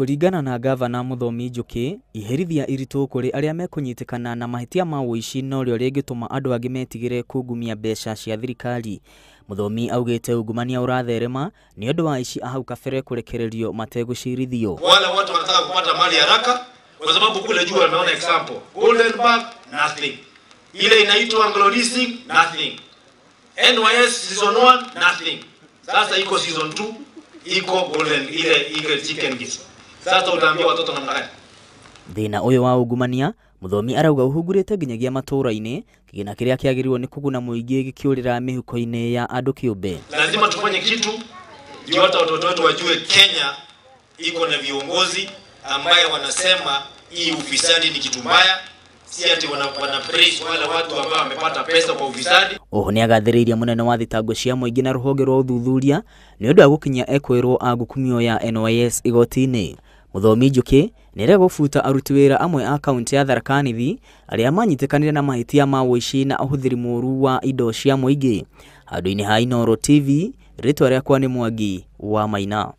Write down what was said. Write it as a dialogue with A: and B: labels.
A: Kũringana na ngavana Mũthomi Njũkĩ, iherithia iritũ kũrĩ arĩa mekũnyitĩkana na mahĩtia ma ũici norĩo rĩngĩtũma andũ angĩ metigĩre kungumia mbeca cia thirikari. Mũthomi augĩte ungumania ũratherema nĩ ũndũ wa aici a hau kabere kũrekererio mategũcirithio.
B: Wale watu wanataka kupata mali haraka, kwa sababu kule juu wameona example Golden Park nothing, ile inaitwa Anglo Leasing nothing, NYS season 1 nothing. Sasa iko season 2 iko golden ile ile chicken gift. Sasa utaambia watoto namna gani?
A: Thĩna ũyũ wa ungumania Mũthomi arauga ũhungurĩte nginyagia matũũra-inĩ, kĩgĩna kĩrĩa kĩagĩrĩirwo nĩ kũguna mũingĩ gĩkĩũrĩra mĩhuko-inĩ ya andũ kĩũmbe.
B: Lazima tufanye kitu ndio hata watoto wetu wajue Kenya iko na viongozi ambaye wanasema hii ufisadi ni kitu mbaya, si ati wana praise wale watu ambao wamepata pesa kwa ufisadi.
A: Oho nĩagathĩrĩirie mũnene wa thitango cia mũingĩ na rũhonge rwa ũthuthuria nĩ ũndũ wa gũkinyia ekwĩrwo a ngukumio ya NYS igoti-inĩ. Mũthomi Njũkĩ nĩarega gũbuta aruti wĩra amwe a kaunti ya Tharaka Nithi arĩa manyitĩkanire na mahĩtia ma ũici na ũhũthĩri mũũru wa indo cia mũingĩ. Handũ-inĩ ha Inooro TV, rĩtwa rĩakwa nĩ Mwangi wa Maina.